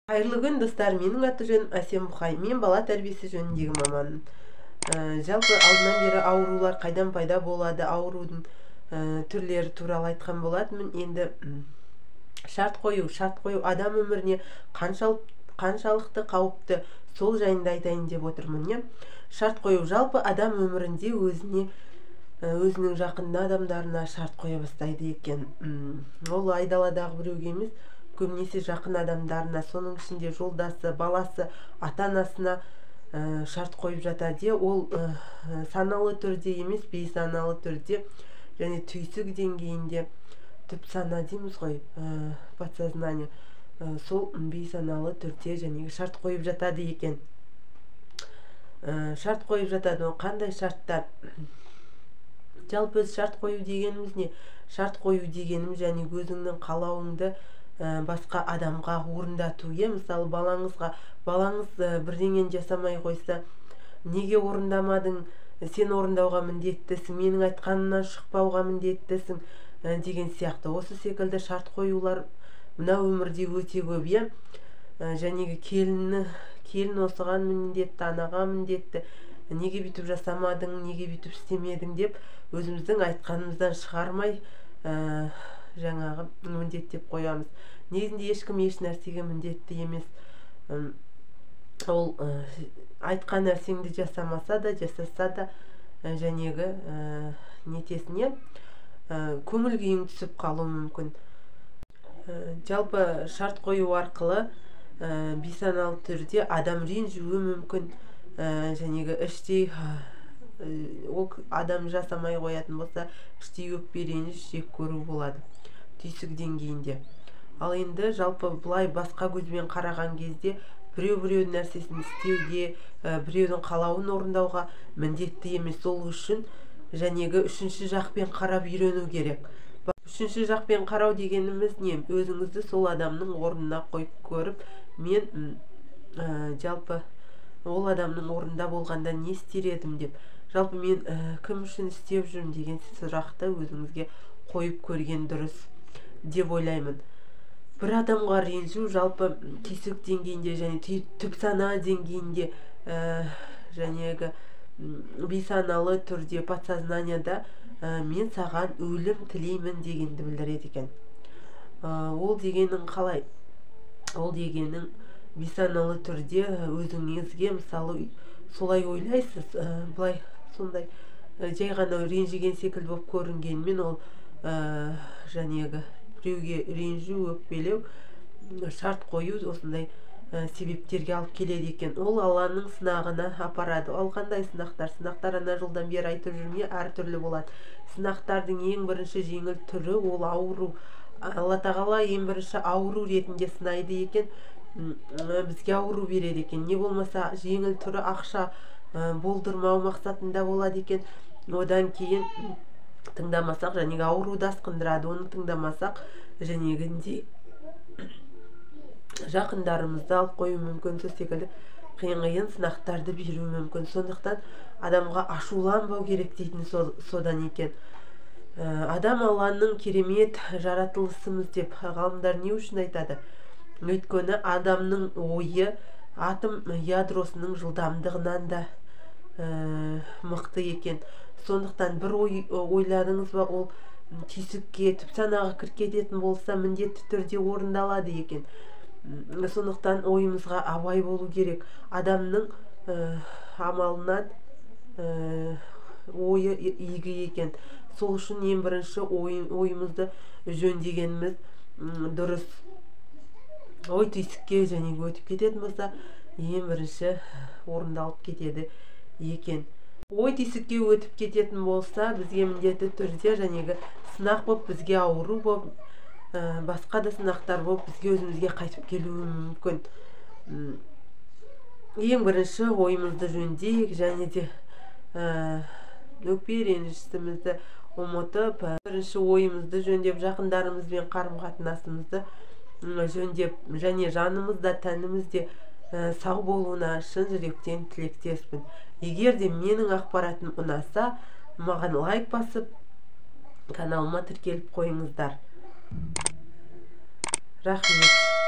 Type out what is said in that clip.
Қайырлы күн, достар! Менің аты жөнім Әсем Бұқай. Мен бала тәрбиесі жөніндегі маманмын. Жалпы алдынан бері аурулар қайдан пайда болады, аурудың түрлері туралы айтқан болатынмын. Енді шарт қою, шарт қою адам өміріне қаншалықты қауіпті, сол жайында айтайын деп отырмын. Не? Шарт қою жалпы адам өмірінде өзіне, өзінің жақын адамдарына шарт қоя бастайды екен. Ол айдаладағы біреуге емес, көбінесе жақын адамдарына, соның ішінде жолдасы, баласы, ата-анасына шарт қойып жатады. Ол саналы түрде емес, бейсаналы түрде және түйсік деңгейінде, түп сана дейміз ғой, подсознание, сол бейсаналы түрде және шарт қойып жатады екен. Шарт қойып жатады. Ол қандай шарттар? Жалпы шарт қою дегеніміз не? Шарт қою дегеніміз және өзіңнің қалауыңды басқа адамға орындату. Мысалы, балаңызға, балаңыз бірдеңені жасамай қойса, неге орындамадың, сен орындауға міндеттісің, менің айтқанымнан шықпауға міндеттісің деген сияқты. Осы секілді шарт қоюлар мына өмірде өте көп, иә. Жәнегі келін осыған міндетті, анаға міндетті, неге бүйтіп жасамадың, неге бүйтіп істемедің деп өзіміздің айтқанымыздан шығармай жаңағы міндеттеп қоямыз. Негізінде ешкім еш нәрсеге міндетті емес. Ол айтқан нәрсеңді жасамаса да, жасаса да, жәнегі нетесіне көңіл күйің түсіп қалуы мүмкін. Жалпы шарт қою арқылы бейсаналы түрде адам ренжуі мүмкін, жәнегі іштей ол адам жасамай қоятын болса, іштей өкпе, реніш, жек көру болады түйсік деңгейінде. Ал енді жалпы былай басқа көзбен қараған кезде біреу біреудің нәрсесін істеуге, біреудің қалауын орындауға міндетті емес. Ол үшін жәнегі үшінші жақпен қарап үйрену керек. Үшінші жақпен қарау дегеніміз не? Өзіңізді сол адамның орнына қойып көріп, мен жалпы ол адамның орнында болғанда не істер едім деп, жалпы мен кім үшін істеп жүрмін деген сұрақты өзіңізге қойып көрген дұрыс деп ойлаймын. Бір адамға ренжу жалпы түйсік деңгейінде және түп сана деңгейінде, жәнегі бейсаналы түрде, подсознанияда мен саған өлім тілеймін дегенді білдіреді екен. Ол дегенің қалай? Ол дегенің бейсаналы түрде өзіңізге, мысалы, солай ойлайсыз, былай сондай жай ғана ренжіген секілді болып көрінгенмен, ол жәнегі біреуге ренжу, өкпелеу, шарт қою осындай себептерге алып келеді екен. Ол Алланың сынағына апарады. Ал қандай сынақтар? Сынақтар ана жылдан бері айтып жүрмін, әртүрлі болады. Сынақтардың ең бірінші жеңіл түрі ол ауру. Алла тағала ең бірінші ауру ретінде сынайды екен, бізге ауру береді екен. Не болмаса жеңіл түрі ақша болдырмау мақсатында болады екен. Одан кейін тыңдамасақ, жәнегі ауруды асқындырады. Оны тыңдамасақ, жәнегіндей жақындарымызды алып қою мүмкін. Сол секілді қиын-қиын сынақтарды беруі мүмкін. Сондықтан адамға ашуланбау керек дейтін содан екен. Адам Алланың керемет жаратылысымыз деп ғалымдар не үшін айтады? Өйткені адамның ойы атом ядросының жылдамдығынан да мықты екен. Сондықтан бір ой ойладыңыз ба, ол түйсікке, түп санаға кіріп кететін болса, міндетті түрде орындалады екен. Сондықтан ойымызға абай болу керек. Адамның амалынан ойы игі екен. Сол үшін ең бірінші ойымызды жөндегеніміз дұрыс. Ой түйсікке және өтіп кететін болса, ең бірінші орындалып кетеді екен. Ой түйсікке өтіп кететін болса, бізге міндетті түрде жәнегі сынақ болып, бізге ауру болып, басқа да сынақтар болып, бізге өзімізге қайтып келуі мүмкін. Ең бірінші ойымызды жөндейік және де өкпе ренішімізді ұмытып, бірінші ойымызды жөндеп, жақындарымызбен қарым-қатынасымызды жөндеп, және жанымыз да, тәніміз де сау болуына шын жүректен тілектеспін. Егер де менің ақпаратым ұнаса, маған лайк басып, каналыма тіркеліп қойыңыздар. Рахмет.